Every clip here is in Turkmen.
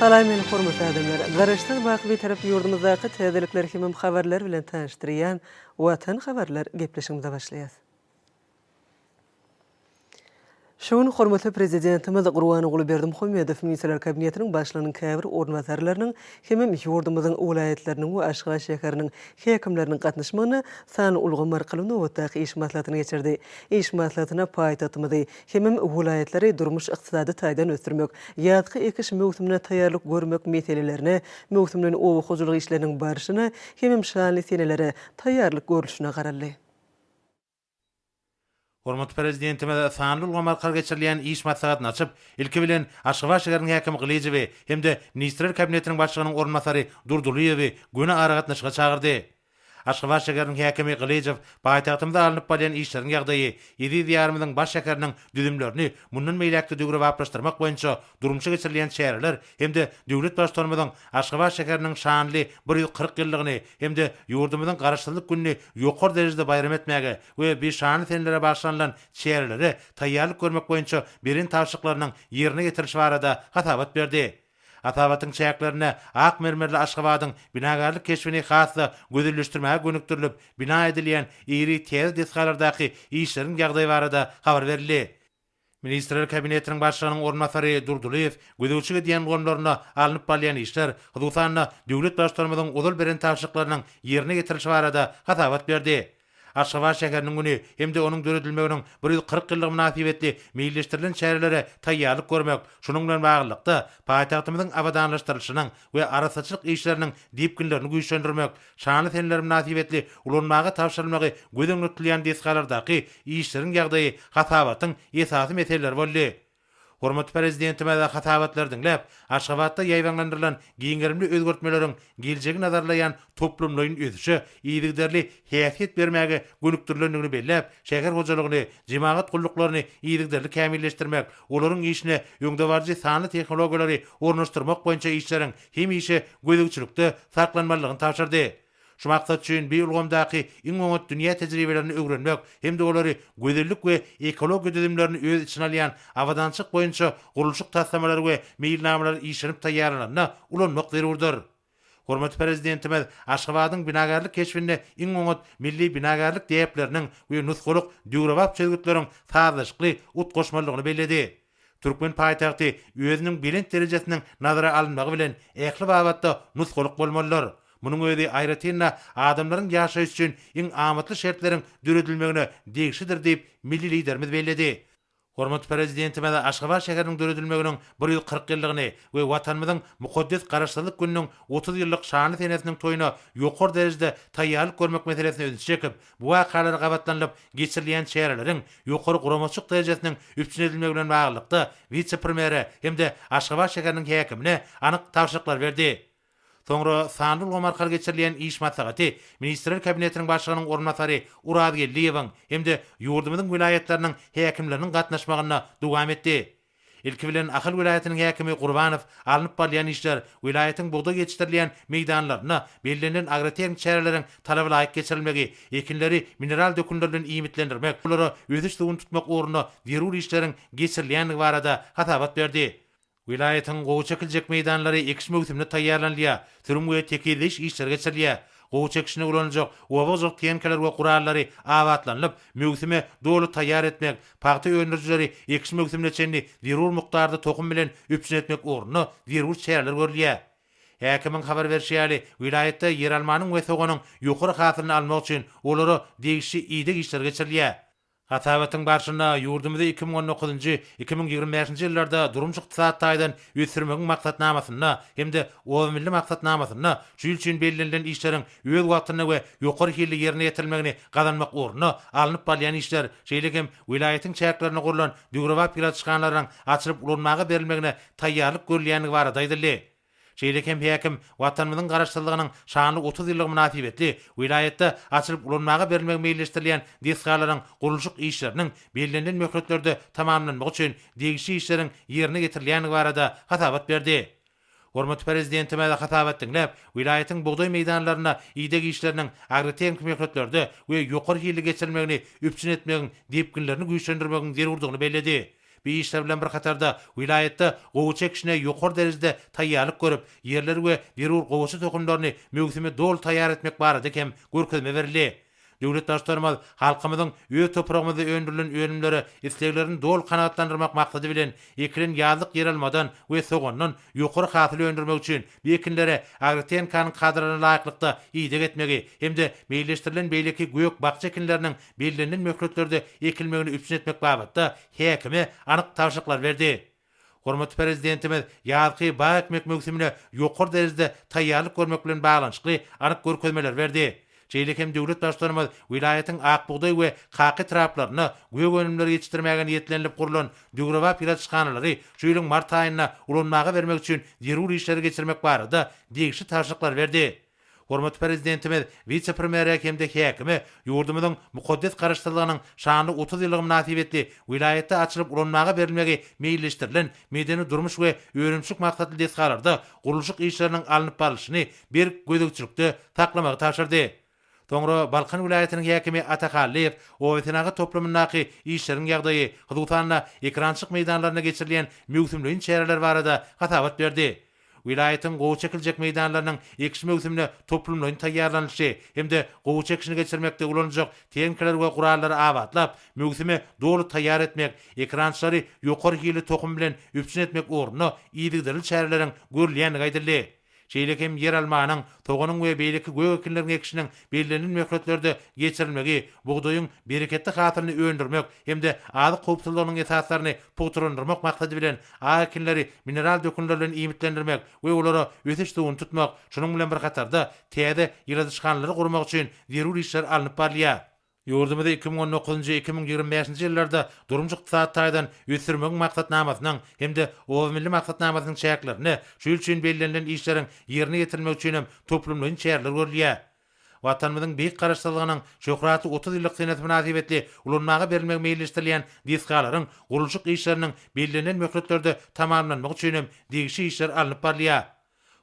Salam meni hormatly adamlar! Garaşsyz baky Bitarap ýurdumyzdaky täzelikler hemem habarlar bilen tanyşdyrýan Watan habarlar gepleşigimize başlaýas. Şu gün hormatly Prezidentimiz Gurbanguly Berdimuhamedow Ministrler Kabinetiniň Başlygynyň käbir orunbasarlarynyň hemem ýurdumyzyň welaýatlarynyň we Aşgabat şäheriniň häkimleriniň gatnaşmagynda sanly ulgam arkaly nobatdaky iş maslahatyny geçirdi. Iş maslahatyna paýtagtymyzy hemem welaýatlary durmuş-ykdysady taýdan ösdürmek, ýazky ekiş möwsümine taýýarlyk görmek meselelerine, möwsümleýin oba hojalyk işleriniň barşyna hemem şanly senelere taýýarlyk görlüşine garaldy. Hormatly Prezidentimiz sanly ulgam arkaly geçirilýän iş maslahatyny açyp, ilki bilen, Aşgabat şäheriniň häkimi Gylyjowy hem-de Ministrler Kabinetiniň Başlygynyň orunbasary Durdylyýewi göni aragatnaşyga çagyrdy. Aşgabat şäheriniň häkimi Gylyjow paýtagtymyzda alnyp barylýan işleriň ýagdaýy, eziz Diýarymyzyň baş şäheriniň düzümlerini mundan beýläk-de döwrebaplaşdyrmak boýunça durmuşa geçirilýän çäreler hem-de döwlet Baştutanymyzyň Aşgabat şäheriniň şanly 140 ýyllygyny hem-de ýurdumyzyň Garaşsyzlyk gününi ýokary derejede baýram etmäge we bi şanly senelere bagyşlanylan çärelere taýýarlyk görmek boýunça beren tabşyryklarynyň ýerine ýetirilişi barada hasabat berdi. Hasabatyň çäklerinde ak mermerli Aşgabadyň binagärlik keşbini has-da gözelleşdirmäge gönükdirilip bina edilýän iri täze desgalardaky işleriň ýagdaýy barada habar berildi. Ministrler Kabinetiniň Başlygynyň orunbasary Durdylyýew gözegçilik edýän ulgamlarynda alnyp barylýan işler, hususan-da, döwlet Baştutanymyzyň ozal beren tabşyryklarynyň ýerine ýetirilişi barada hasabat berdi. Aşgabat şäheriniň güni hem-de onuň döredilmeginiň 140 ýyllygy mynasybetli meýilleşdirilen çärelere taýýarlyk görmek, şunuň bilen baglylykda, paýtagtymyzyň abadanlaşdyrylyşynyň we arassaçylyk işleriniň depginlerini güýçlendirmek, şanly seneler mynasybetli ulanmaga tabşyrylmagy göz öňünde tutulýan desgalardaky işleriň ýagdaýy hasabatyň esasy meseleleri boldy. Hormatly Prezidentimiz hasabatlary diňläp, Aşgabatda ýaýbaňlandyrylan giň gerimli özgertmeleriň geljegi nazarlaýan toplumlaýyn ösüşe yzygiderli häsiýet bermäge gönükdirilendigini belläp, şäher hojalygyny, jemagat gulluklaryny yzygiderli kämilleşdirmek, olaryň işine öňdebaryjy sanly tehnologiýalary ornaşdyrmak boýunça işleriň hemişe gözegçilikde saklanmalydygyny tabşyrdy. Şu maksat üçin bi ulgamdaky iň oňat dünýä tejribelerini öwrenmek hem-de olary gözellik we ekologiýa düzümlerini öz içine alýan abadançylyk boýunça gurluşyk taslamalary we meýilnamalary işlenip taýýarlananda ulanmak zerurdyr. Hormatly Prezidentimiz Aşgabadyň binagärlik keşbinde iň oňat milli binagärlik däpleriniň we nusgalyk döwrebap çözgütleriň sazlaşykly utgaşmalydygyny belledi. Türkmen paýtagty özüniň belent derejesiniň nazara alynmagy bilen ähli babatda nusgalyk bolmalydyr. Munuň özi aýratyn-da adamlaryň ýaşaýşy üçin iň amatly şertleriň döredilmegine degişlidir diýip, milli Liderimiz belledi. Hormatly Prezidentimiz Aşgabat şäheriniň döredilmeginiň 140 ýyllygyny we Watanymyzyň mukaddes Garaşsyzlyk gününiň 30 ýyllyk şanly senesiniň toýuna ýokary derejede taýýarlyk görmek meselesine ünsi çekip, bu wakalara gabatlanylyp geçirilýän çäreleriň ýokary guramaçylyk derejesiniň üpjün edilmegi bilen baglylykda wise-premýere hem-de Aşgabat şäheriniň häkimine anyk tabşyryklar berdi. Soňra sanly ulgam arkaly geçirilýän iş maslahaty Ministrler Kabinetiniň Başlygynyň orunbasary Uraz Geldiýewiň hem-de ýurdumyzyň welaýatlarynyň häkimleriniň gatnaşmagynda dowam etdi. Ilki bilen Ahal welaýatynyň häkimi Gurbanow alnyp barylýan işler, welaýatyň bugdaý ýetişdirilýän meýdanlarynda bellenilen agrotehniki çäreleriň talaba laýyk geçirilmegi, ekinleri mineral dökünler bilen iýmitlendirmek, olara ösüş suwuny tutmak ugrunda zerur işleriň geçirilýändigi barada hasabat berdi. Welaýatyň gowy çekiljek meýdanlary ekiş möwsümine taýýarlanylýar, sürüm we tekizleýiş işleri geçirilýär. Gowy çekişine ulanyljak oba hojalyk tehnikalar we gurallary abatlanylyp, möwsüme doly taýýar etmek, pagta öndürijileri ekiş möwsümine çenli zerur mukdarda tohum bilen üpjün etmek ugrunda zerur çäreler görülýär. Häkimiň habar berşi ýaly, welaýatda ýeralmanyň we soganyň ýokary hasylyny almak üçin olara degişli ideg işleri geçirilýär. Hasabatyň barşynda ýurdumyzy 2019-njy, 2025-nji ýyllarda durmuş-ykdysady taýdan ösdürmegiň maksatnamasynda hem-de Oba milli maksatnamasynda şu ýyl üçin bellenilen işleriň öz wagtynda we ýokary hilli ýerine ýetirilmegini gazanmak ugrunda alnyp barylýan işler, şeýle hem welaýatyň çäklerinde gurlan döwrebap ýyladyşhanalaryň açylyp ulanmaga berilmegine taýýarlyk görülýändigi barada aýdyldy. Şeýle hem häkim Watanymyzyň Garaşsyzlygynyň şanly 30 ýyllygy mynasybetli welaýatda açylyp ulanmaga berilmegi meýilleşdirilýän desgalaryň gurluşyk işleriniň bellenilen möhletlerde tamamlanmagy üçin degişli işleriň ýerine ýetirilýändigi barada hasabat berdi. Hormatly Prezidentimiz hasabat diňläp, welaýatyň bugdaý meýdanlarynda ideg işleriniň agrotehniki möhletlerde we ýokary hilli geçirilmegini üpjün etmegiň depginlerini güýçlendirmegiň zerurdygyny belledi. Bu işler bilen bir hatarda, welaýatda gowaça ekişine ýokary derejede taýýarlyk görüp, ýerleri we zerur gowaça tohumlaryny möwsüme doly taýýar etmek barada hem görkezme berildi. Döwlet Baştutanymyz halkymyzyň öz topragymyzda öndürilen önümlere isleglerini doly kanagatlandyrmak maksady bilen, ekilen ýazlyk ýeralmadan we sogandan ýokary hasyl öndürmek üçin bu ekinlere agrotehinikanyň kadalaryna laýyklykda ideg etmegi hem-de meýilleşdirilen beýleki gök-bakja ekinleriniň bellenilen möhletlerde ekilmegini üpjün etmek babatda häkime anyk tabşyryklary berdi. Hormatly Prezidentimiz ýazky bag ekmek möwsümine ýokary derejede taýýarlyk görmek bilen baglanyşykly anyk görkezmeleri berdi. Şeýle hem döwlet Baştutanymyz welaýatyň Ak bugdaý we Kaka etraplarynda gök önümleri ýetişdirmäge niýetlenilip gurlan döwrebap ýyladyşhanalary şu ýylyň mart aýynda ulanmaga bermek üçin zerur işleri geçirmek barada degişli tabşyryklary berdi. Hormatly Prezidentimiz wise-premýere hem-de häkime ýurdumyzyň mukaddes Garaşsyzlygynyň şanly 30 ýyllygy mynasybetli welaýatda açylyp ulanmaga berilmegi meýilleşdirilen medeni-durmuş we önümçilik maksatly desgalarda gurluşyk işleriniň alnyp barlyşyny berk gözegçilikde saklamagy tabşyrdy. Soňra Balkan welaýatynyň häkimi Ata Hallyýew obasenagat toplumyndaky işleriň ýagdaýy, hususan-da, ekerançylyk meýdanlarynda geçirilýän möwsümleýin çäreler barada hasabat berdi. Welaýatyň gowaça ekiljek meýdanlarynyň ekiş möwsümine toplumlaýyn taýýarlanylyşy hem-de gowaça ekişini geçirmekde ulanyljak tehnikalary we gurallary abatlap, möwsüme doly taýýar etmek, ekerançylary ýokary hilli tohum bilen üpjün etmek ugrunda yzygiderli çäreleriň görülýändigi aýdyldy. Şeýle hem ýeralmanyň, soganyň we beýleki gök ekinleriň ekişiniň bellenilen möhletlerde geçirilmegi, bugdaýyň bereketli hasylyny öndürmek hem-de azyk howpsuzlygynyň esaslaryny pugtalandyrmak maksady bilen, ak ekinleri mineral dökünler bilen iýmitlendirmek we olara ösüş suwuny tutmak, şunuň bilen bir hatarda, täze ýyladyşhanalary gurmak üçin zerur işler alnyp barylýar. Ýurdumyzy 2019-njy, 2025-nji ýyllarda durmuş-ykdysady taýdan ösdürmegiň maksatnamasynyň hem-de Oba milli maksatnamasynyň çäklerinde şu ýyl üçin bellenilen işleriň ýerine ýetirilmegi üçin hem toplumlaýyn çäreler görülýär. Watanymyzyň Beýik Garaşsyzlygynyň şöhratly 30 ýyllyk senesi mynasybetli ulanmaga berilmegi meýilleşdirilýän desgalaryň gurluşyk işleriniň bellenilen möhletlerde tamamlanmagy üçin hem degişli işler alnyp barylýar.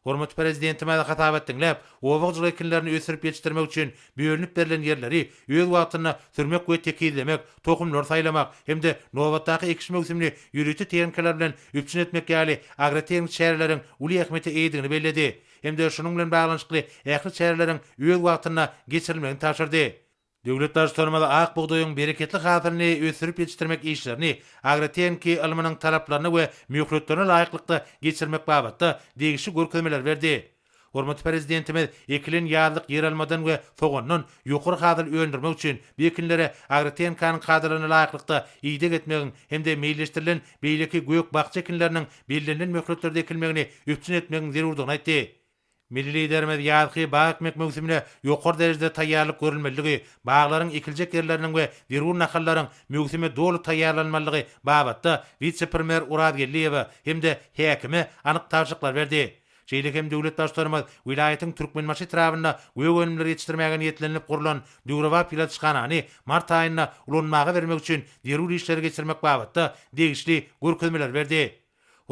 Hormatly Prezidentimiz hasabat diňläp, oba hojalyk ekinlerini ösdürip ýetişdirmek üçin bölünip berlen ýerleri öz wagtynda sürmek we tekizlemek, tohumlary saýlamak hem-de nobatdaky ekiş möwsümini ýörite tehnikalar bilen üpjün etmek ýaly agrotehniki çäreleriň uly ähmiýete eýedigini belledi hem-de şunuň bilen baglanyşykly ähli çäreleriň öz wagtynda geçirilmegini tabşyrdy. Döwlet Baştutanymyz ak bugdaýyň bereketli hasylyny ösdürip ýetişdirmek işlerini agrotehniki ylmynyň talaplaryna we möhletlerine laýyklykda geçirmek babatda degişli görkezmeleri berdi. Hormatly Prezidentimiz ekilen ýazlyk ýeralmadan we sogandan ýokary hasyl öndürmek üçin bu ekinlere agrotehnikanyň kadalaryna laýyklykda ideg etmegiň hem-de meýilleşdirilen beýleki gök-bakja ekinleriniň bellenilen möhletlerde ekilmegini üpjün etmegiň zerurdygyny aýtdy. Milli Liderimiz ýazky bag ekmek möwsümine ýokary derejede taýýarlyk görülmelidigi, baglaryň ekiljek ýerleriniň we zerur nahallaryň möwsüme doly taýýarlanmalydygy babatda wise-premýer Orazgeldiýewe hem-de häkime anyk tabşyryklary berdi. Şeýle hem döwlet Baştutanymyz welaýatyň Türkmenbaşy etrabynda gök önümleri ýetişdirmäge niýetlenilip gurlan döwrebap ýyladyşhanany mart aýynda ulanmaga bermek üçin zerur işleri geçirmek babatda degişli görkezmeleri berdi.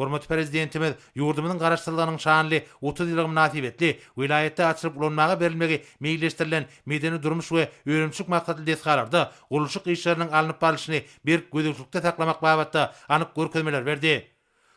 Hormatly Prezidentimiz ýurdumyzyň Garaşsyzlygynyň şanly 30 ýyllygy mynasybetli welaýatda açylyp ulanmaga berilmegi meýilleşdirilen medeni-durmuş we önümçilik maksatly desgalarda gurluşyk işleriniň alnyp barlyşyny berk gözegçilikde saklamak babatda anyk görkezmeleri berdi.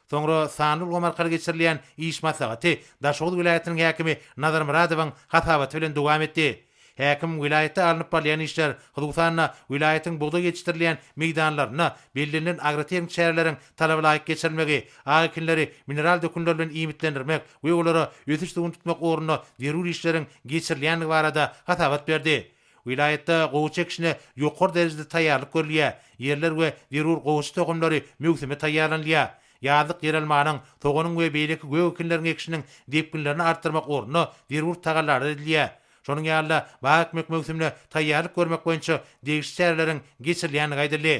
Soňra sanly ulgam arkaly geçirilýän iş maslahaty Daşoguz welaýatynyň häkimi Nazar Myradowyň hasabaty bilen dowam etdi. Häkim welaýatda alnyp barylýan işler, hususan-da, welaýatyň bugdaý ýetişdirilýän meýdanlarynda bellenilen agrotehniki çäreleriň talabalaýyk geçirilmegi, ak ekinleri mineral dökünler bilen iýmitlendirmek we olara ösüş suwuny tutmak ugrunda zerur işleriň geçirilýändigi barada hasabat berdi. Welaýatda gowaça ekişine ýokary derejede taýýarlyk görülýär, ýerler we zerur gowaça tohumlary möwsüme taýýarlanylýar. Ýazlyk ýeralmanyň, soganyň we beýleki gök ekinleriň ekişiniň depginlerini artdyrmak ugrunda zerur tagallalar edilýär. Şonuň ýaly-da, bag ekmek möwsümine taýýarlyk görmek boýunça degişli çäreleriň geçirilýändigi aýdyldy.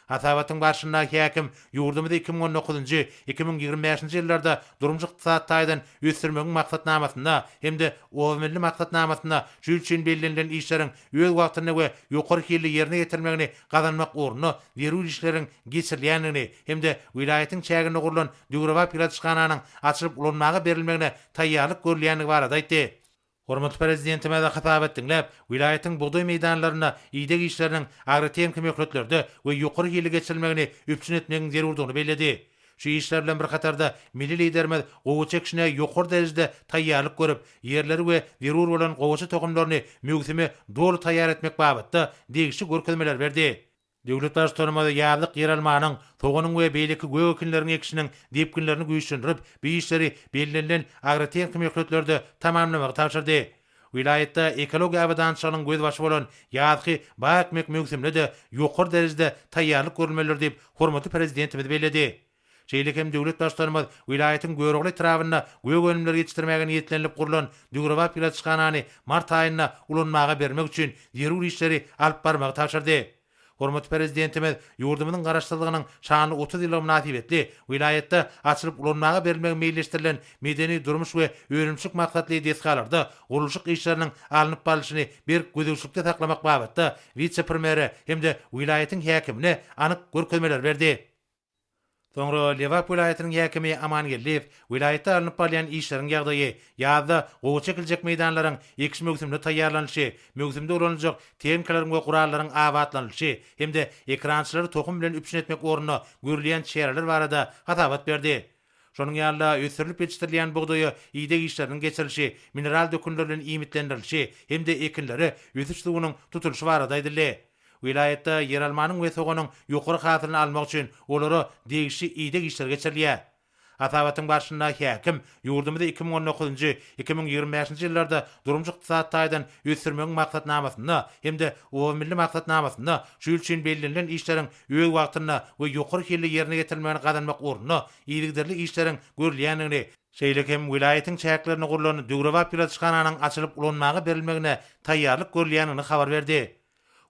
Hasabatyň barşynda häkim ýurdumyzy 2019-njy, 2025-nji ýyllarda durmuş-ykdysady taýdan ösdürmegiň maksatnamasynda hem-de Oba milli maksatnamasynda şu ýyl üçin bellenilen işleriň öz wagtynda we ýokary hilli ýerine ýetirilmegini gazanmak ugrunda zerur işleriň geçirilýändigini hem-de welaýatyň çäginde gurlan döwrebap ýyladyşhananyň açylyp ulanmaga berilmegine taýýarlyk görülýändigi barada aýtdy. Hormatly Prezidentimiz hasabat diňläp, welaýatyň bugdaý meýdanlarynda ideg işleriniň agrotehniki möhletlerde we ýokary hilli geçirilmegini üpjün etmegiň zerurdygyny belledi. Şu işler bilen bir hatarda, milli Liderimiz gowaça ekişine ýokary derejede taýýarlyk görüp, ýerleri we zerur bolan gowaça tohumlaryny möwsüme doly taýýar etmek babatda degişli görkezmeleri berdi. Döwlet Baştutanymyz ýazlyk ýeralmanyň, soganyň we beýleki gök ekinleriň ekişiniň depginlerini güýçlendirip, bu işleri bellenilen agrotehniki möhletlerde tamamlamagy tabşyrdy. Welaýatda ekologiýa abadançylygynyň gözbaşy bolan ýazky bag ekmek möwsümine-de ýokary derejede taýýarlyk görülmelidir diýip, hormatly Prezidentimiz belledi. Şeýle hem döwlet Baştutanymyz welaýatyň Görogly etrabynda gök önümleri ýetişdirmäge niýetlenilip gurlan döwrebap ýyladyşhanany mart aýynda ulanmaga bermek üçin zerur işleri alyp barmagy tabşyrdy. Hormatly Prezidentimiz ýurdumyzyň Garaşsyzlygynyň şanly 30 ýyllygy mynasybetli welaýatda açylyp ulanmaga berilmegi meýilleşdirilen medeni-durmuş we önümçilik maksatly desgalarda gurluşyk işleriniň alnyp barlyşyny berk gözegçilikde saklamak babatda wise-premýere hem-de welaýatyň häkimine anyk görkezmeleri berdi. Soňra Lebap welaýatynyň häkimi Aman Geldiýew welaýatda alnyp barylýan işleriň ýagdaýy, ýazda gowaça ekiljek meýdanlaryň ekiş möwsümine taýýarlanylyşy, möwsümde ulanyljak tehnikalaryň we gurallaryň abatlanylyşy hem-de ekerançylary tohum bilen üpjün etmek ugrunda görülýän çäreler barada hasabat berdi. Şonuň ýaly-da, ösdürilip ýetişdirilýän bugdaýa ideg işleriniň geçirilişi, mineral dökünler bilen iýmitlendirilişi hem-de ekinlere ösüş suwunyň tutulyşy barada aýdyldy. Welaýatda ýeralmanyň we soganyň ýokary hasylyny almak üçin olara degişli ideg işleri geçirilýär. Hasabatyň barşynda häkim ýurdumyzy 2019-njy, 2025-nji ýyllarda durmuş-ykdysady taýdan ösdürmegiň maksatnamasynda hem-de Oba milli maksatnamasynda şu ýyl üçin bellenilen işleriň öz wagtynda we ýokary hilli ýerine ýetirilmegini gazanmak ugrunda yzygiderli işleriň görülýändigini, şeýle hem welaýatyň çäklerinde gurlan döwrebap ýyladyşhananyň açylyp ulanmaga berilmegine taýýarlyk görülýändigini habar berdi.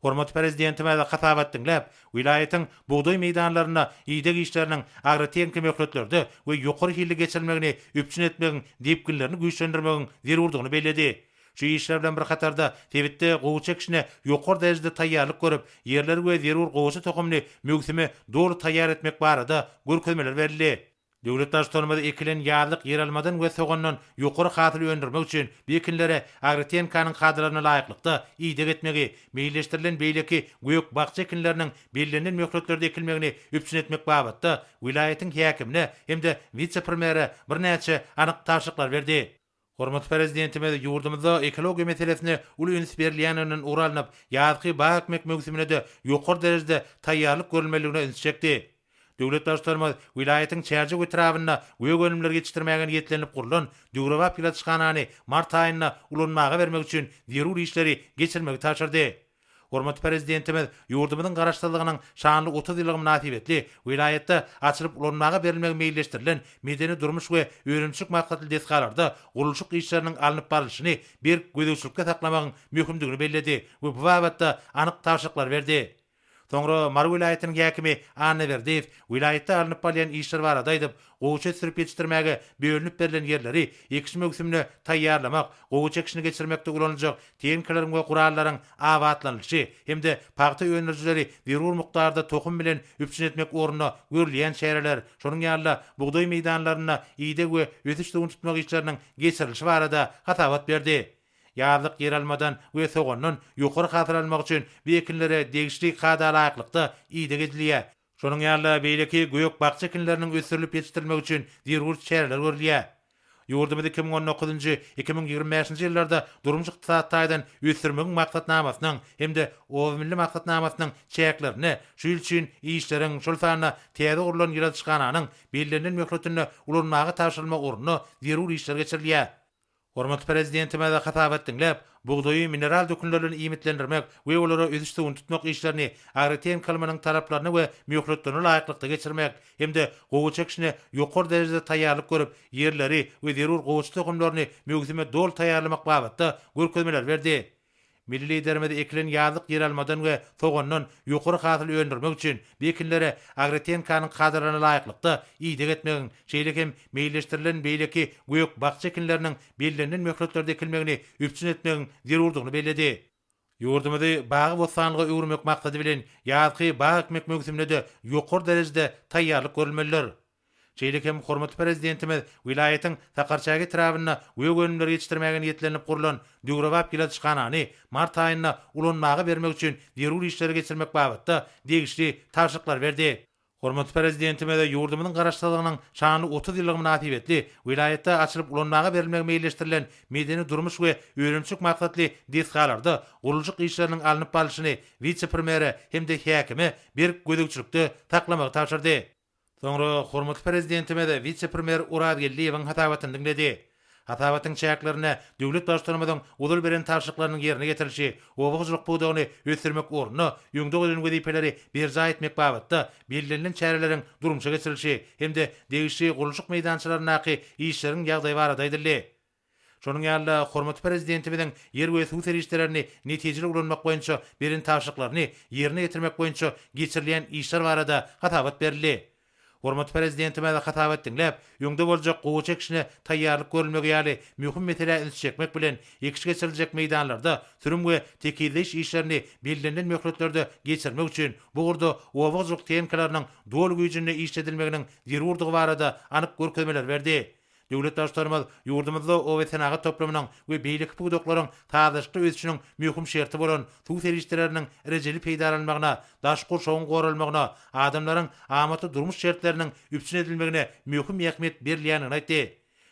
Hormatly Prezidentimiz hasabat diňläp, welaýatyň bugdaý meýdanlarynda ideg işleriniň agrotehniki möhletlerde we ýokary hilli geçirilmegini üpjün etmegiň depginlerini güýçlendirmegiň zerurdygyny belledi. Şu işler bilen bir hatarda, sebitde gowaça ekişine ýokary derejede taýýarlyk görüp, ýerleri we zerur gowaça tohumyny möwsüme doly taýýar etmek barada görkezmeler berildi. Döwlet Baştutanymyz ekilen ýazlyk ýeralmadan we sogandan ýokary hasyl öndürmek üçin bu ekinlere agrotehnikanyň kadalaryna laýyklykda ideg etmegi, meýilleşdirilen beýleki gök-bakja ekinleriniň bellenilen möhletlerde ekilmegini üpjün etmek babatda welaýatyň häkimine hem-de wise-premýere birnäçe anyk tabşyryklary berdi. Hormatly Prezidentimiz ýurdumyzda ekologiýa meselesine uly üns berilýändiginden ugur alnyp, ýazky bag ekmek möwsümine-de ýokary derejede taýýarlyk görülmelidigine ünsi çekdi. Döwlet Baştutanymyz welaýatyň Çärjew etrabynda gök önümleri ýetişdirmäge niýetlenilip gurlan döwrebap ýyladyşhanany mart aýynda ulanmaga bermek üçin zerur işleri geçirmegi tabşyrdy. Hormatly Prezidentimiz ýurdumyzyň Garaşsyzlygynyň şanly 30 ýyllygy mynasybetli welaýatda açylyp ulanmaga berilmegi meýilleşdirilen medeni-durmuş we önümçilik maksatly desgalarda gurluşyk işleriniň alnyp barlyşyny berk gözegçilikde saklamagyň möhümdigini belledi we bu babatda anyk tabşyryklary berdi. Soňra Mary welaýatynyň häkimi Annaberdiýew welaýatda alnyp barylýan işler barada aýdyp, gowaça ösdürip ýetişdirmäge bölünip berlen ýerleri ekiş möwsümine taýýarlamak, gowaça ekişini geçirmekde ulanyljak tehnikalaryň we gurallaryň abatlanylyşy hem-de pagta öndürijileri zerur mukdarda tohum bilen üpjün etmek ugrunda görülýän çäreler, şonuň ýaly-da, bugdaý meýdanlarynda ideg we ösüş suwuny tutmak işleriniň geçirilişi barada hasabat berdi. Ýazlyk ýeralmadan we sogandan ýokary hasyl almak üçin bu ekinlere degişli kada laýyklykda ideg edilýär. Şonuň ýaly-da, beýleki gök-bakja ekinleriniň ösdürilip ýetişdirilmegi üçin zerur çäreler görülýär. Ýurdumyzy 2019-njy, 2025-nji ýyllarda durmuş-ykdysady taýdan ösdürmegiň maksatnamasynyň hem-de Oba milli maksatnamasynyň çäklerinde şu ýyl üçin işleriň, şol sanda täze gurlan ýyladyşhananyň bellenilen möhletinde ulanmaga tabşyrylmagy ugrunda zerur işler geçirilýär. Hormatly Prezidentimiz hasabat diňläp, bugdaýy mineral dökünler bilen iýmitlendirmek we olara ösüş suwuny tutmak işlerini agrotehnika ylmynyň talaplaryna we möhletlerine laýyklykda geçirmek hem-de gowaça ekişine ýokary derejede taýýarlyk görüp, ýerleri we zerur gowaça tohumlaryny möwsüme doly taýýarlamak babatda görkezmeleri berdi. Milli Liderimiz ekilen ýazlyk ýeralmadan we sogandan ýokary hasyl öndürmek üçin bu ekinlere agrotehnikanyň kadalaryna laýyklykda ideg etmegiň, şeýle hem meýilleşdirilen beýleki gök-bakja ekinleriniň bellenilen möhletlerde ekilmegini üpjün etmegiň zerurdygyny belledi. Ýurdumyzy bagy-bossanlyga öwürmek maksady bilen, ýazky bag ekmek möwsümine-de ýokary derejede taýýarlyk görülmelidir. Şeýle hem hormatly Prezidentimiz welaýatyň Sakarçäge etrabynda gök önümleri ýetişdirmäge niýetlenilip gurlan döwrebap ýyladyşhanany mart aýynda ulanmaga bermek üçin zerur işleri geçirmek babatda degişli tabşyryklary berdi. Hormatly Prezidentimiz ýurdumyzyň Garaşsyzlygynyň şanly 30 ýyllygy mynasybetli welaýatda açylyp ulanmaga berilmegi meýilleşdirilen medeni-durmuş we önümçilik maksatly desgalarda gurluşyk işleriniň alnyp barlyşyny wise-premýere hem-de häkime berk gözegçilikde saklamagy tabşyrdy. Soňra hormatly Prezidentimiz wise-premýer Orazgeldiýewiň hasabatyny diňledi. Hasabatyň çäklerinde döwlet Baştutanymyzyň ozal beren tabşyryklarynyň ýerine ýetirilişi, oba hojalyk pudagyny ösdürmek ugrunda öňde goýlan wezipeleri berjaý etmek babatda bellenilen çäreleriň durmuşa geçirilişi hem-de degişli gurluşyk meýdançalaryndaky işleriň ýagdaýy barada aýdyldy. Şonuň ýaly-da, hormatly Prezidentimiziň ýer we suw serişdelerini netijeli ulanmak boýunça beren tabşyryklaryny ýerine ýetirmek boýunça geçirilýän işler barada hasabat berildi. Hormatly Prezidentimiz hasabat diňläp, öňde boljak gowaça ekişine taýýarlyk görülmegi ýaly möhüm meselä ünsi çekmek bilen, ekiş geçiriljek meýdanlarda sürüm we tekizleýiş işlerini bellenilen möhletlerde geçirmek üçin bu ugurda oba hojalyk tehnikalarynyň doly güýjünde işledilmeginiň zerurdygy barada anyk görkezmeleri berdi. Döwlet Baştutanymyz ýurdumyzda obasenagat toplumynyň we beýleki pudaklaryň sazlaşykly ösüşiniň möhüm şerti bolan suw serişdeleriniň rejeli peýdalanylmagyna, daşky gurşawyň goralmagyna, adamlaryň amatly durmuş şertleriniň üpjün edilmegine möhüm ähmiýet berilýändigini aýtdy.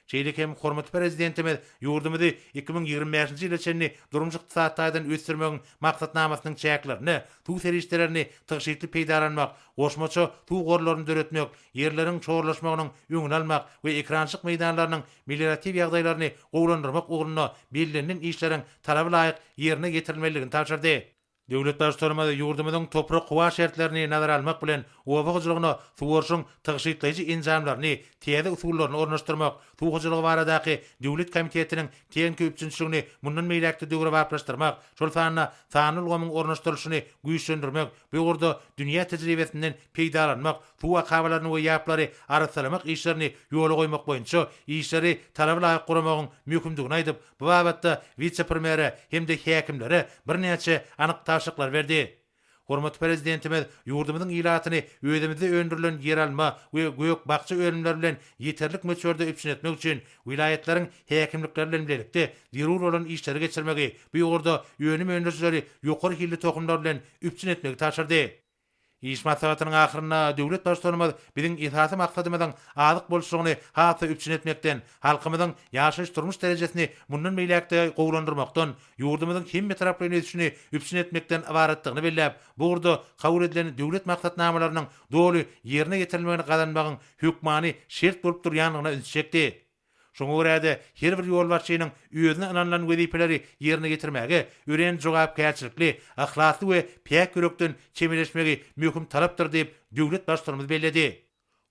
Şeýle hem hormatly Prezidentimiz ýurdumyzy 2025-nji ýyla çenli durmuş-ykdysady taýdan ösdürmegiň maksatnamasynyň çäklerinde suw serişdelerini tygşytly peýdalanmak, goşmaça suw gorlaryny döretmek, ýerleriň şorlaşmagynyň öňüni almak we ekerançylyk meýdanlarynyň melioratiw ýagdaýlaryny gowulandyrmak ugrunda bellenilen işleriň talaba laýyk ýerine ýetirilmelidigini tabşyrdy. Döwlet Baştutanymyz ýurdumyzyň toprak-howa şertlerini nazara almak bilen, oba hojalygyna suwaryşyň tygşytlaýjy enjamlaryny, täze usullaryny ornaşdyrmak, Suw hojalygy baradaky döwlet komitetiniň tehniki üpjünçiligini mundan beýläk-de döwrebaplaşdyrmak, şol sanda sanly ulgamyň ornaşdyrylyşyny güýçlendirmek, bu ugurda dünýä tejribesinden peýdalanmak, suw akabalaryny we ýaplary arassalamak işlerini ýola goýmak boýunça işleri talaba laýyk guramagyň möhümdigini aýdyp, bu babatda wise-premýere hem-de häkimlere birnäçe anyk tabşyryklary berdi. Hormatly Prezidentimiz ýurdumyzyň ilatyny özümizde öndürilen ýeralma we gök-bakja önümleri bilen ýeterlik möçberde üpjün etmek üçin welaýatlaryň häkimlikleri bilen bilelikde zerur bolan işleri geçirmegi, bu ugurda önüm öndürijileri ýokary hilli tohumlar bilen üpjün etmegi tabşyrdy. Iş maslahatynyň ahyrynda döwlet Baştutanymyz biziň esasy maksadymyzyň azyk bolçulygyny has-da üpjün etmekden, halkymyzyň ýaşaýyş-durmuş derejesini mundan beýläk-de gowulandyrmakdan, ýurdumyzyň hemmetaraplaýyn ösüşini üpjün etmekden ybaratdygyny belläp, bu ugurda kabul edilen döwlet maksatnamalarynyň doly ýerine ýetirilmegini gazanmagyň hökmany şert bolup durýandygyna ünsi çekdi. Şoňa görä-de, her bir ýolbaşçynyň özüne ynanylan wezipeleri ýerine ýetirmäge örän jogapkärçilikli, yhlasly we päk ýürekden çemeleşmegi möhüm talapdyr diýip, döwlet Baştutanymyz belledi.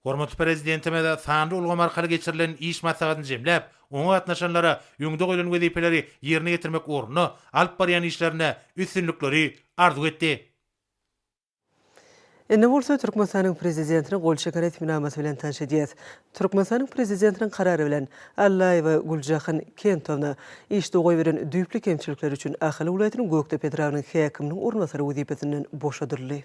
Hormatly Prezidentimiz sanly ulgam arkaly geçirilen iş maslahatyny jemläp, oňa gatnaşanlara öňde goýlan wezipeleri ýerine ýetirmek ugrunda alyp barýan işlerinde üstünlikleri arzuw etdi. Indi bolsa Türkmenistanyň Prezidentiniň gol çeken resminamasy bilen tanyş edýäs. Türkmenistanyň Prezidentiniň Karary bilen, Allaýewa Güljahan Kentowna işde goýberen düýpli kemçilikleri üçin Ahal welaýatynyň Gökdepe etrabynyň häkiminiň orunbasary wezipesinden boşadyldy.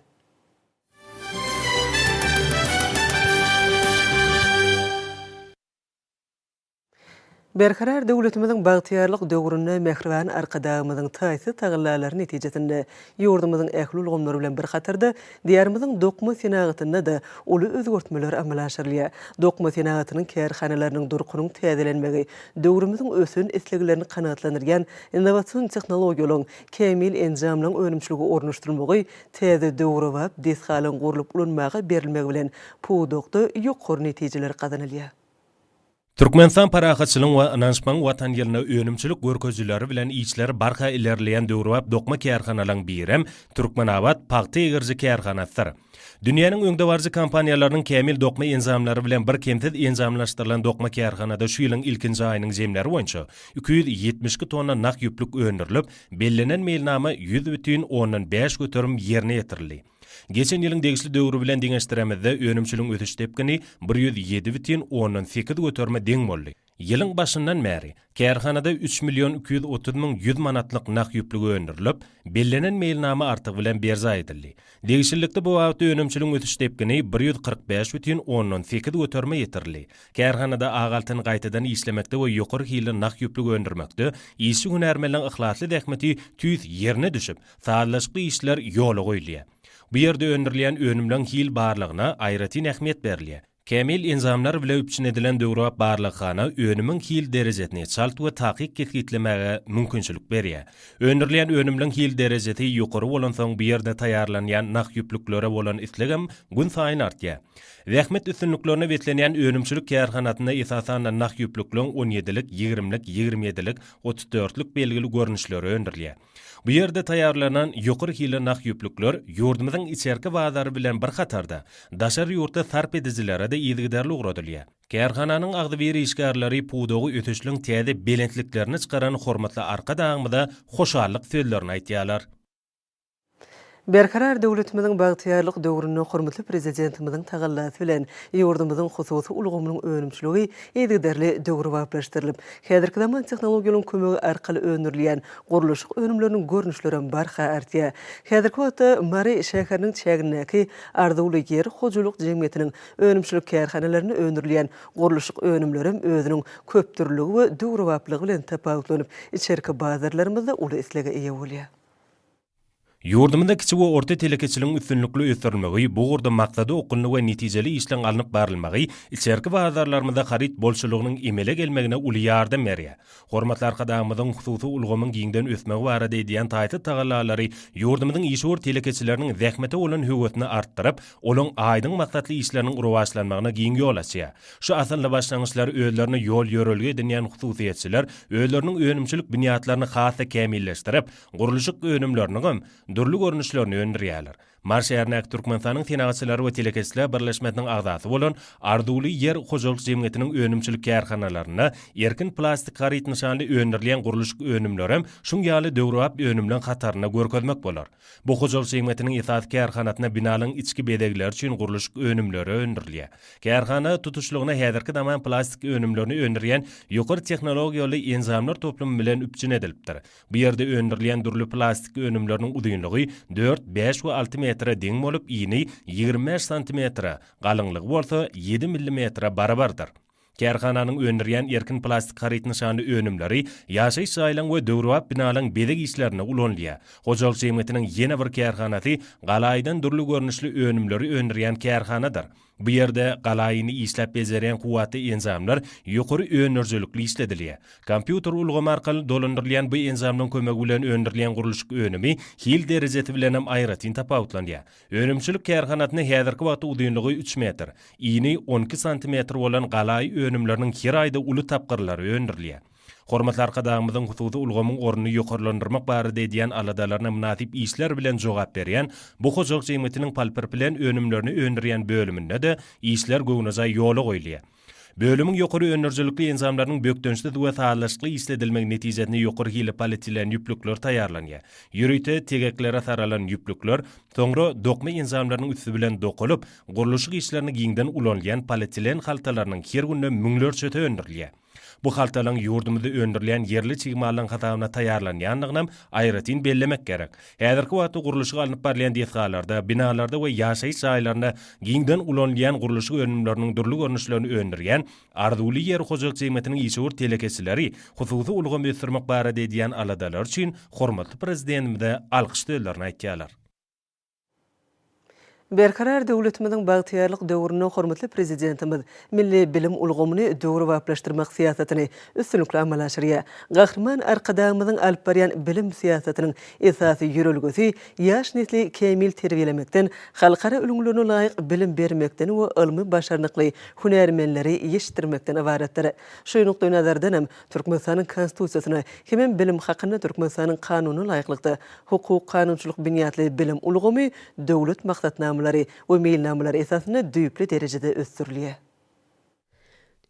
Berkarar döwletimiziň bagtyýarlyk döwründe mähriban Arkadagymyzyň taýsyz tagallalary netijesinde ýurdumyzyň ähli ulgamlary bilen bir hatarda, Diýarymyzyň dokma senagatynda-da uly özgertmeler amala aşyrylýar. Dokma senagatynyň kärhanalarynyň durkunyň täzelenmegi, döwrümiziň ösen isleglerini kanagatlandyrýan innowasion tehnologiýalaryň, kämil enjamlaryň önümçilige ornaşdyrylmagy täze döwrebap desgalaryň gurlup ulanmaga berilmegi bilen pudakda ýokary netijeler gazanylýar. Türkmenistan parahatçylygyň we ynanyşmagyň Watan ýylynda önümçilik görkezijileri bilen işleri barha ilerleýän döwrebap dokma kärhanalaryň birem Türkmenabat pagta egiriji kärhanasydyr. Dünýäniň öňdebaryjy kompaniýalarynyň kämil dokma enjamlary bilen birkemsiz enjamlaşdyrylan dokma kärhanada şu ýylyň ilkinji aýynyň jemleri boýunça 272 tonna nah ýüplük öndürilip, bellenen meýilnama 100,5 göterim ýerine ýetirildi. Geçen ýylyň degişli döwri bilen deňeşdiremizde önümçiligiň ösüş depgini 107,8 göterime deň boldy. Ýylyň başyndan bäri kärhanada üç million 230 100 manatlyk nah ýüplügi öndürilip, bellenen meýilnama artygy bilen berjaý edildi. Degişlilikde bu babatda önümçiligiň ösüş depgini 145 bütin ondan sekiz göterime ýetirildi. Kärhanada ak altyny gaýtadan işlemekde we ýokary hilli nah ýüplük öndürmekde işçi-hünärmenleň yhlasly zähmeti tüýs ýerine düşüp, sazlaşykly işler ýola goýulýar. Bu ýerde öndürilýän önümleň hil barlagyna aýratyn ähmiýet berilýär. Kämil enjamlar bile üpjün edilen döwrebap barlaghana önümiň hil derejesini çalt we takyk kesgitlemäge mümkinçilik berýär. Öndürilýän önümleň hil derejesi ýokary bolansoň bu ýerde taýýarlanýan nah ýüplüklere bolan islegem günsaýyn artýar. Zähmet üstünliklerine beslenýän önümçilik kärhanasynda esasan-da nah ýüplükleň on ýedilik, ýigrimlik, 20 ýedilik, 30 dörtlük belgili görnüşleri öndürilýär. Bu ýerde taýýarlanan ýokary hilli nah ýüplükler ýurdumyzyň içerki bazary bilen bir hatarda, daşary ýurtly sarp edijilere-de yzygiderli ugradylýar. Kärhananyň agzybir işgärleri pudagy ösüşliň täze belentliklerine çykaran hormatly Arkadagymyza hoşallyk sözlerini aýtýarlar. Berkarar döwletimiziň bagtyýarlyk döwründe hormatly Prezidentimiziň tagallasy bilen ýurdumyzyň hususy ulgamynyň önümçiligi yzygiderli döwrebaplaşdyrylyp, häzirki zaman tehnologiýalaryň kömegi arkaly öndürilýän gurluşyk önümleriniň görnüşlerem barha artýar. Häzirki wagtda Mary şäheriniň çägindäki Arzuwly ýer hojalyk jemgyýetiniň önümçilik kärhanalarynda öndürilýän gurluşyk önümlerem özüniň köpdürlüligi we döwrebaplygy bilen tapawutlanyp, içerki bazarlarymyzda uly islege eýe bolýar. Ýurdumyzda kiçi we orta telekeçiligiň üstünlikli ösdürilmegi, bu ugurda maksada okgunly we netijeli işleň alnyp barylmagy içerki bazarlarymyzda haryt bolçulygynyň emele gelmegine uly ýardam berýär. Hormatly Arkadagymyzyň hususy ulgamyň giňden ösmegi barada edýän taýsyz tagallalary ýurdumyzyň işewür telekeçileriniň zähmete bolan höwesini artdyryp, olaň aýdyň maksatly işleriniň rowaçlanmagyna giň ýol açýar. Şu asylly başlangyçlary özlerine ýol-ýörelge edinýän hususyýetçiler özleriniň önümçilik binýatlaryny has-da kämilleşdirip, Gurluşyk önümleriniňem dürli görnüşlerini öndürýärler. Mary şäherindäki Türkmenistanyň Senagatçylary we telekeçiler birleşmesiniň agzasy bolan Arzuwly ýer hojalyk jemgyýetiniň önümçilik kärhanalarynda Erkin plastik haryt nyşanly öndürilýän gurluşyk önümlerem şuň ýaly döwrebap önümleň hatarynda görkezmek bolar. Bu hojalyk jemgyýetiniň esasy kärhanasynda binalaryň içki bezegleri üçin gurluşyk önümleri öndürilýär. Kärhana tutuşlygyna häzirki zaman plastik önümlerini öndürýän ýokary tehnologiýaly enjamlar toplumy bilen üpjün edilipdir. Bu ýerde öndürilýän dürli plastik önümleriniň uzynlygy dört, bäş we alty metre deň bolup, ini 25 santimetre, galyňlygy bolsa ýedi millimetre barabardyr. Kärhananyň öndürýän erkin plastik haryt nyşanly önümleri ýaşaýyş jaýlaryň we döwrebap binalaryň bezeg işlerinde ulanylýar. Hojalyk jemgyýetiniň ýene bir kärhanasy galaýydan dürli görnüşli önümleri öndürýän kärhanadyr. Bu ýerde galaýyny işläp bejerýän kuwwatly enjamlar ýokary öndürijilikli işledilýär. Kompýuter ulgamy arkaly dolandyrylýan bu enjamlaryň kömegi bilen öndürilýän gurluşyk önümi hil derejesi bilenem aýratyn tapawutlanýar. Önümçilik kärhanasynda häzirki wagtda uzynlygy üç metr, ini 12 santimetr bolan galaýy önümleriniň her aýda uly tapgyrlary öndürilýär. Hormatly Arkadagymyzyň hususy ulgamyň ornuny ýokarlandyrmak barada edýän aladalaryna mynasyp işler bilen jogap berýän bu hojalyk jemgyýetiniň polpropilen önümlerini öndürýän bölüminde-de işler göwnejaý ýola goýulýar. Bölümiň ýokary öndürijilikli enjamlarynyň bökdençsiz we sazlaşykly işledilmegi netijesinde ýokary hilli polietilen ýüplükler taýýarlanýar. Ýörite tegeklere saralan ýüplükler soňra dokma enjamlarynyň üsti bilen dokalyp, gurluşyk işlerinde giňden ulanylýan polietilen haltalarynyň her günde müňlerçesi öndürilýär. Bu haltalaryň ýurdumyzda öndürilýän ýerli çig mallaryň hasabyna taýýarlanýandygynam aýratyn bellemek gerek. Häzirki wagtda gurluşygy alnyp barylýan desgalarda, binalarda we ýaşaýyş jaýlarynda giňden ulanylýan gurluşyk önümleriniň dürli görnüşlerini öndürýän Arzuwly ýer hojalyk jemgyýetiniň işewür telekeçileri hususy ulgamy ösdürmek barada edýän aladalary üçin hormatly Prezidentimize alkyş sözlerini aýtýarlar. Berkarar döwletimiziň bagtyýarlyk döwründe hormatly Prezidentimiz milli bilim ulgamyny döwrebaplaşdyrmak syýasatyny üstünlikli amala aşyrýar. Gahryman Arkadagymyzyň alyp barýan bilim syýasatynyň esasy ýörelgesi ýaş nesli kämil terbiýelemekden, halkara ülňülerine laýyk bilim bermekden we ylmy başarnykly hünärmenleri ýetişdirmekden ybaratdyr. Şu nukdaýnazardan hem, Türkmenistanyň Konstitusiýasyna hemem Bilim hakynda Türkmenistanyň Kanunyna laýyklykda, hukuk-kanunçylyk binýatly bilim ulgamy döwlet maksatnamalary we meýilnamalary esasynda düýpli derejede ösdürilýär.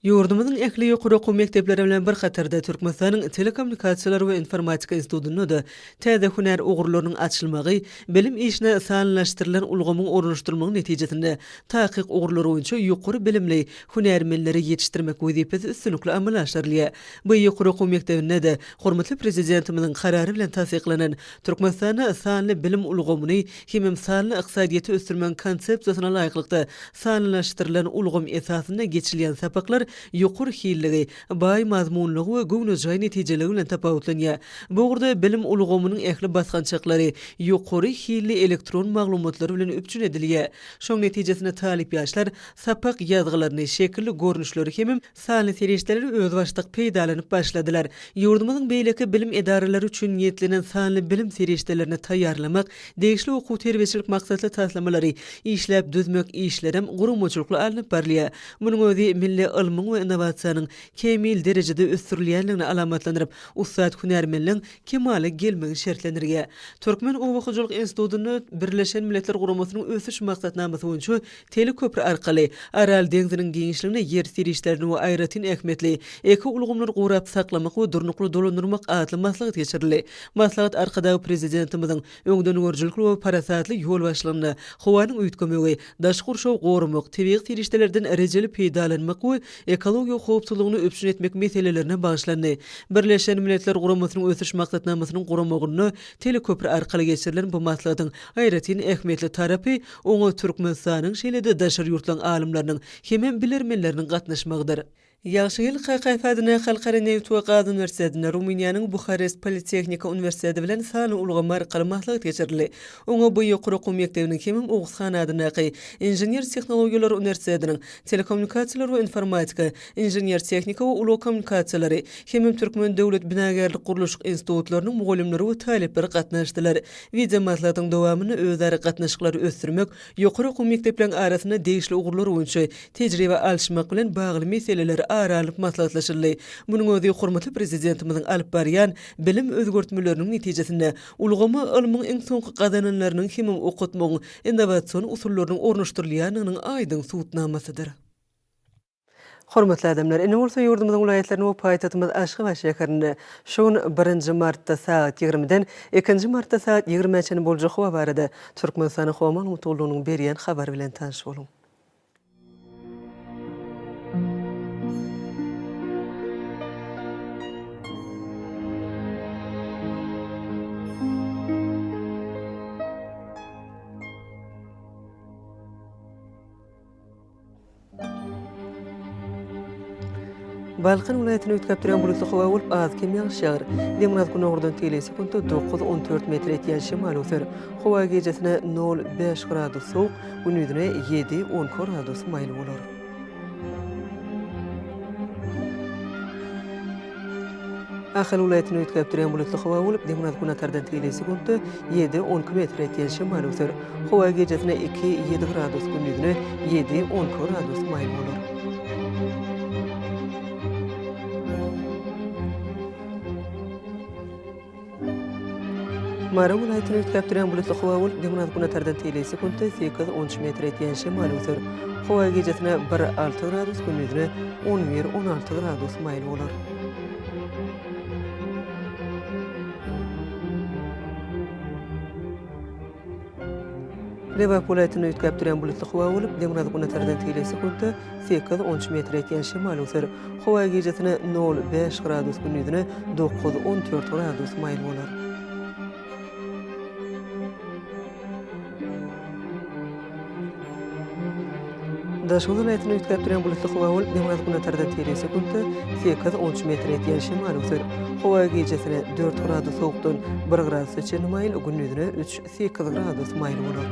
Ýurdumyzyň ähli ýokary okuw mekdepleri bilen bir hatarda Türkmenistanyň Telekommunikasiýalar we informatika institutynda-da täze hünär ugurlarynyň açylmagy, bilim işine sanlylaşdyrylan ulgamyň ornaşdyrylmagy netijesinde takyk ugurlar boýunça ýokary bilimli hünärmenleri ýetişdirmek wezipesi üstünlikli amala aşyrylýar. Bu ýokary okuw mekdebinde-de hormatly Prezidentimiziň Karary bilen tassyklanan Türkmenistanda sanly bilim ulgamyny hemem sanly ykdysadyýeti ösdürmegiň Konsepsiýasyna laýyklykda Sanlylaşdyrylan ulgam esasynda geçilýän sapaklar ýokary hilligi, baý mazmunlygy we göwnejaý netijeligi bilen tapawutlanýar. Bu ugurda bilim ulgamynyň ähli basgançaklary ýokary hilli elektron maglumatlar bilen üpjün edilýär. Şoň netijesinde talyp ýaşlar sapak ýazgylaryny, şekilli görnüşleri hemem Sanly serişdeleri özbaşdak peýdalanyp başladylar. Ýurdumyzyň beýleki bilim edaralary üçin niýetlenen sanly bilim serişdelerini taýýarlamak, degişli okuw-terbiýeçilik maksatly taslamalary işläp düzmek işlerem guramaçylykly alnyp barylýar. Munuň özi milli ylmyň we innowasiýanyň kämil derejede ösdürilýändigini alamatlandyryp, ussat hünärmenleň kemala gelmegini şertlendirýär. Türkmen oba hojalyk institutynda Birleşen Milletler Guramasynyň Ösüş Maksatnamasy boýunça Teleköpri arkaly Aral deňziniň giňişliginde ýer serişdelerini we aýratyn ähmiýetli ekoulgamlary gorap saklamak we durnukly dolandyrmak atly maslahat geçirildi. Maslahat Arkadag Prezidentimiziň öňdengörüjilikli we parasatly ýolbaşçylygynda howanyň üýtgemegi, daşky gurşawy goramak, tebigy serişdelerden rejeli peýdalanmak we ekologiýa howpsuzlygyny üpjün etmek meselelerine bagyşlandy. Birleşen Milletler Guramasynyň Ösüş Maksatnamasynyň guramagynda teleköpri arkaly geçirilen bu maslahatyň aýratyn ähmiýetli tarapy Oňa Türkmenistanyň, şeýle-de daşary ýurtlaryň alymlarynyň hemem bilermenleriniň gatnaşmagydyr. Ýagşygül Kakaýew adyndaky Halkara nebit we gaz uniwersitetinde Rumyniýanyň Buharest politehnika uniwersiteti bilen sanly ulgam arkaly maslahat geçirildi. Oňa bu ýokary okuw mekdebiniň hemem Oguz han adyndaky Inžener-tehnologiýalar uniwersitetiniň Telekommunikasiýalar we informatika, Inžener-tehnika we ulag kommunikasiýalary hemem Türkmen döwlet binagärlik-gurluşyk institutlarynyň mugallymlary we talyplary gatnaşdylar. Wideomaslahatyň dowamynda özara gatnaşyklary ösdürmek, ýokary okuw mekdepleriň arasynda degişli ugurlar boýunça tejribe alyşmak bilen bagly meseleler ara alnyp maslahatlaşyldy. Munuň özi hormatly Prezidentimiziň alyp barýan bilim özgertmeleriniň netijesinde ulgama ylmyň iň soňky gazananlarynyň hemem okatmagyň innowasion usullarynyň ornaşdyrylýandygynyň aýdyň subutnamasydyr. Hormatly adamlar, indi bolsa ýurdumyzyň welaýatlarynda we paýtagtymyz Aşgabat şäherinde şu gün birinji martda sagat ýigrimiden ikinji martda sagat ýigrimä çenli boljak howa barada Türkmenistanyň Howa maglumat gullugynyň berýän habary bilen tanyş boluň. Balkan welaýatyny üýtgäp durýan bulutly howa bolup, az-kem ýagyş ýagar. Demirgazyk günordan tegelek sekuntda 9-14 metr etýän şemal öwser. Howa gijesine nol, bäş gradus sowuk, gündizine ýedi, 12 gradus maýyl bolar. Ahal welaýatynda üýtgäp durýan bulutly howa bolup, demirgazyk-günortadan tegelek sekuntda ýedi, 12 metr etýän şemal öwser. Howa gijesine iki, ýedi gradus, gündizine ýedi, 12 gradus maýyl bolar. Mary welaýatynda üýtgäp durýan bulutly howa bolup, demirgazyk-günortadan tegelek sekuntda sekiz, on üç metr etýän şemal öwser. Howa gijesine bir, alty gradus, gündizine on bir, 16 gradus maýyl bolar. Lebap welaýatynda üýtgäp durýan bulutly howa bolup, demirgazyk-günortadan tegelek sekuntda sekiz, on üç metr etýän şemal öwser. Howa gijesine nol, bäş gradus, gündizine dokuz, 14 gradus maýyl bolar. Daşoguz welaýatynda üýtgäp durýan bulutly howa bolup, demirgazyk-günortadan tegelek sekuntda sekiz, 13 metr ýetýän şemal öwser. Howa gijesine dört gradus sowukdan bir gradusa çenli maýyl, gündizine üç, sekiz gradus maýyl bolar.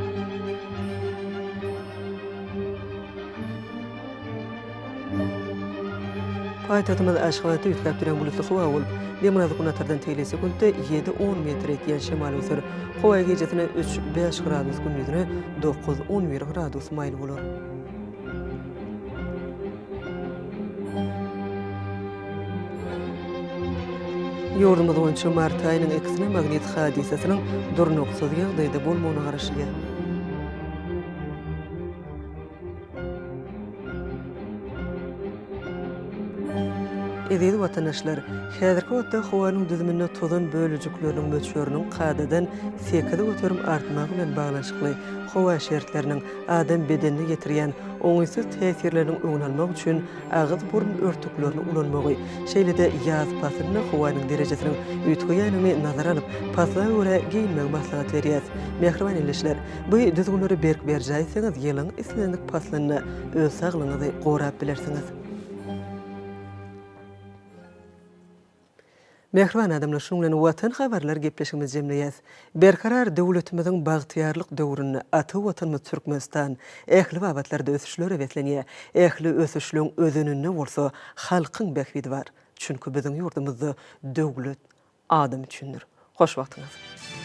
Paýtagtymyz Aşgabatda üýtgäp durýan bulutly howa bolup, demirgazyk-günortadan tegelek sekuntda ýedi, on metr ýetýän şemal öwser. Howa gijesine üç, bäş gradus, gündizine dokuz, 11 gradus maýyl bolar. Ýurdumyz boýunça mart aýynyň ikisine magnit hadysasynyň durnuksyz ýagdaýda bolmagyna garaşylýar. Eziz watandaşlar! Häzirki wagtda howanyň düzüminde tozan bölejikleriniň möçberiniň kadadan 8% artmagy bilen baglanyşykly howa şertleriniň adam bedenine ýetirýän oňaýsyz täsirleriniň öňüni almak üçin agyz-burun örtüklerini ulanmagy, şeýle-de ýaz paslynda howanyň derejesiniň üýtgeýändigini nazara alyp, pasla görä geýinmegi maslahat berýäris. Mähriban ildeşler! Bu düzgünleri berk berjaý etseňiz, ýylyň islendik paslynda öz saglygyňyzy gorap bilersiňiz. Mähriban adamlar, şunuň bilen Watan habarlar gepleşigimizi jemleýäs. Berkarar döwletimiziň bagtyýarlyk döwründe ata Watanymyz Türkmenistan ähli babatlarda ösüşlere beslenýär. Ähli ösüşleň özeninde bolsa halkyň bähbidi bar. Çünki biziň ýurdumyzda döwlet adam üçindir. Hoş wagtyňyz!